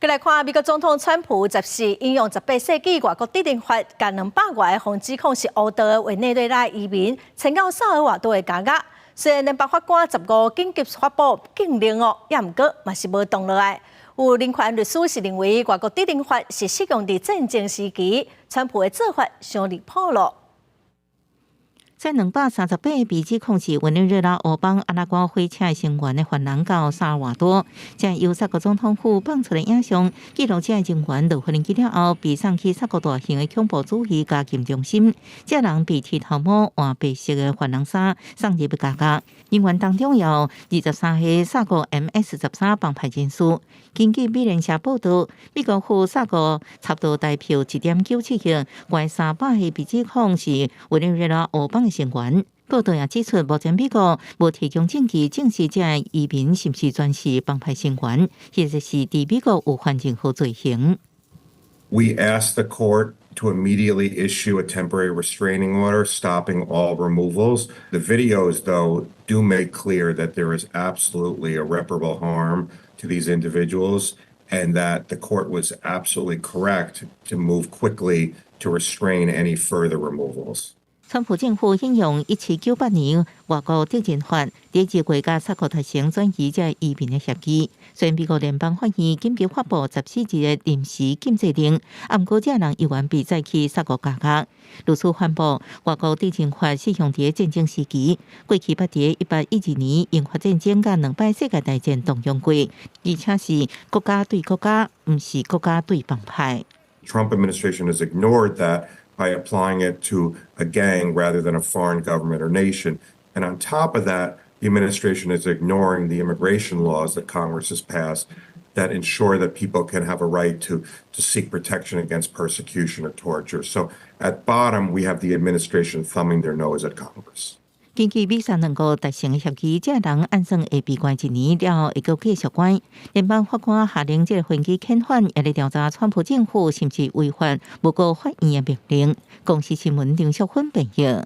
來看美國總統川普14引用18世紀外國責任法，共200外個予指控是烏道的委內瑞拉移民，遷到薩爾瓦多的監獄。雖然聯邦法官十五緊急發布禁令哦，也毋過嘛是無擋落來。有人權律師是認為外國責任法是適用佇戰爭時期，川普的做法傷離譜咯。這238被指控是委內瑞拉黑幫阿拉瓜火車成員的犯人到薩爾瓦多，這由薩國總統府放出的影像記錄，這人員落飛機了後，被送去薩國大型的恐怖主義監禁中心。這人被剃頭毛、換白色的犯人衫送入監獄。人員當中有23歲薩國 MS-13幫派人士。根據美聯社報道，美國付薩國差不多台票1.97億，關300個被指控是委內瑞拉黑幫的成員。報道也指出，目前美國無提供證據證實這移民是毋是全是幫派成員，或者是佇美國有犯任何罪行。 We asked the court to immediately issue a temporary restraining order stopping all removals. The videos, though, do make clear that there is absolutely irreparable harm to these individuals and that the court was absolutely correct to move quickly to restrain any further removals. 川普政府引用1798年外國責任法，佇這國家薩國達成轉移這移民的協議。雖然美國聯邦法院緊急發布14日的臨時禁制令，啊，毋過這人猶原被載去薩國監獄。律師反駁，外國責任法適用佇戰爭時期，過去捌佇1812年英法戰爭佮兩擺世界大戰動用過，而且是國家對國家，毋是國家對幫派。 Trump administration has ignored that by applying it to a gang rather than a foreign government or nation. And on top of that, the administration is ignoring the immigration laws that Congress has passed that ensure that people can have a right to seek protection against persecution or torture. So at bottom, we have the administration thumbing their nose at Congress. 根據美薩兩國達成的協議，這人按算會被關一年了後會閣繼續關。聯邦法官下令這個飛機遣返，也咧調查川普政府是毋是違反美國法院的命令。公視新聞林淑芬編譯。